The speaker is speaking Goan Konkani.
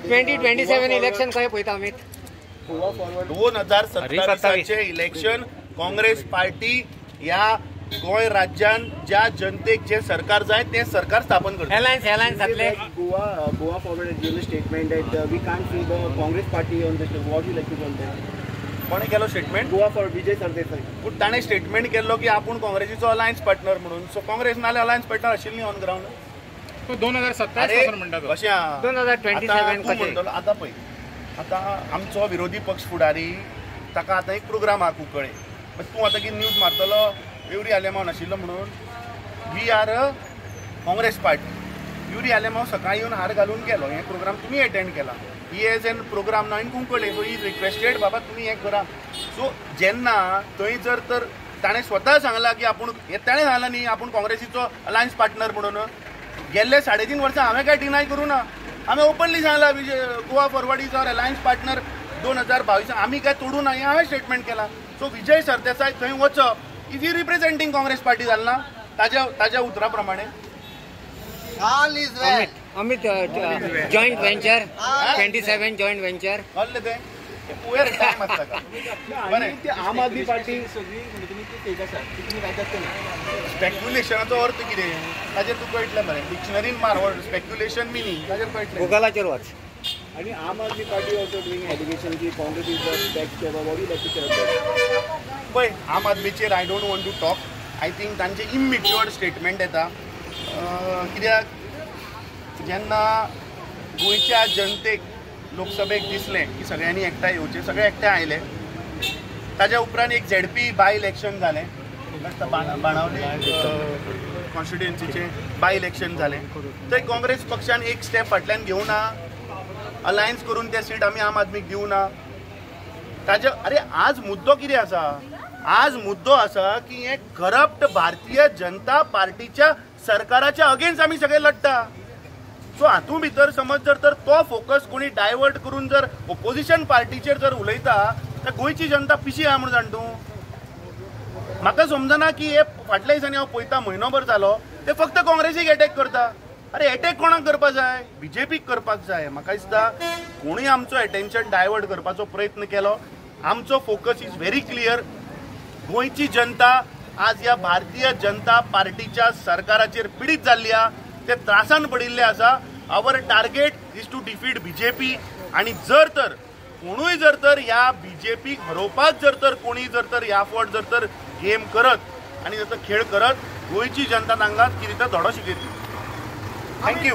2027 इलेक्शन खंय पळयता अमित? 2027 इलेक्शन काँग्रेस पार्टी ह्या गोंय राज्यान ज्या जनतेक जे सरकार जाय ते सरकार स्थापन करता. अलायन्स अलायन्स जातले. Goa Forward has given a statement that we can't see the Congress party on this. What you like to call that? कोणे केलो स्टेटमेंट? गोवा फॉरवर्ड विजय सरदेसाई. पूण ताणें स्टेटमेंट केल्लो की आपूण काँग्रेसीचो अलायन्स पार्टनर म्हणून. सो काँग्रेस नाल्यार अलायन्स पार्टनर आशिल्ली ऑन ग्रावंड. 2027 म्हणटा तो. कशें 2027 तूं म्हणटलो आतां पळय, आतां आमचो विरोधी पक्ष फुडारी ताका आतां एक प्रोग्राम आहा कुंकळे, तूं आतां कितें न्यूज मारतलो युरी आलेमाव नाशिल्लो म्हणून? We are a Congress party. Yuri Alemao सकाळी येवन हार घालून गेलो, हे प्रोग्राम तुमी एटेंड केला. He has an program now in Cuncolim, so he is requested बाबा तुमी हें करा. सो जेन्ना थंय जर तर ताणें स्वता सांगलां की आपूण, हें ताणें सांगलां न्ही आपूण काँग्रेसीचो अलायन्स पार्टनर म्हणून. गेल्ले 3.5 वर्सां हांवें कांय डिनाय करूं ना, हांवें ओपनली सांगलां Goa Forward is our alliance partner 2022, आमी काय तोडूं ना हें हांवें स्टेटमेंट केलां. सो विजय सरदेसाय थंय वचप is he representing Congress party जालें ना ताज्या ताज्या उतरा प्रमाणे? Amit, joint venture 27 joint venture कळ्ळें तें पुयर टायम आसता का बरें. आम आदमी पार्टी सगळी म्हणजे तुमी फेक आसा ती तुमी लायतात ते न्ही. स्पेक्युलेशनाचो अर्थ कितें ताजेर तुका कळटलें मरे, डिक्शनरीन मार वर्ड स्पेक्युलेशन मिनींग ताजेर कळटलें. गुगलाचेर वच. आणि Aam Aadmi Party also doing allegation की Congress is the back step. What you like to say? पळय आम आदमीचेर I don't want to talk. I think तांचे इमेच्युअर्ड स्टेटमेंट येता. कित्याक जेन्ना गोंयच्या जनतेक लोकसभेक दिसलें की सगळ्यांनी एकठांय येवचें, सगळे एकठांय आयले. ताज्या उपरांत एक झेडपी बाय इलेक्शन जालें, बाणावली कॉन्स्टिट्युएन्सीचें बाय इलेक्शन जालें. थंय काँग्रेस पक्षान एक स्टेप फाटल्यान घेवना, अलायन्स करून ते सीट आमी आम आदमीक दिवना. ताजे अरे आज मुद्दो कितें आसा? आज मुद्दो आसा की हे करप्ट भारतीय जनता पार्टीच्या सरकाराच्या अगेन्स्ट आमी सगळे लढटा. सो हातूंत भितर समज जर तर तो फोकस कोणी डायवर्ट करून जर ओपोजिशन पार्टीचेर जर उलयता तर गोंयची जनता पिशी आहा म्हूण जाण तूं. म्हाका समजना की हे फाटल्या दिसांनी हांव पळयता म्हयनोभर जालो ते फक्त काँग्रेसीक एटॅक करता. अरे एटॅक कोणाक करपाक जाय? बीजेपीक करपाक जाय. म्हाका दिसता कोणूय आमचो एटेन्शन डायवर्ट करपाचो प्रयत्न केलो. आमचो फोकस is very clear. गोंयची जनता आज ह्या भारतीय जनता पार्टीच्या सरकाराचेर पिडीत जाल्ली आहा, ते त्रासान पडिल्ले आसा. Our target is to defeat BJP. आनी जर तर कोणूय जर तर ह्या बीजेपीक हरोवपाक जर तर कोणी जर तर ह्या फावट जर तर गेम करत आनी जर तर खेळ करत, गोंयची जनता तांकां कितें तर धडो शिकयतली. Thank you.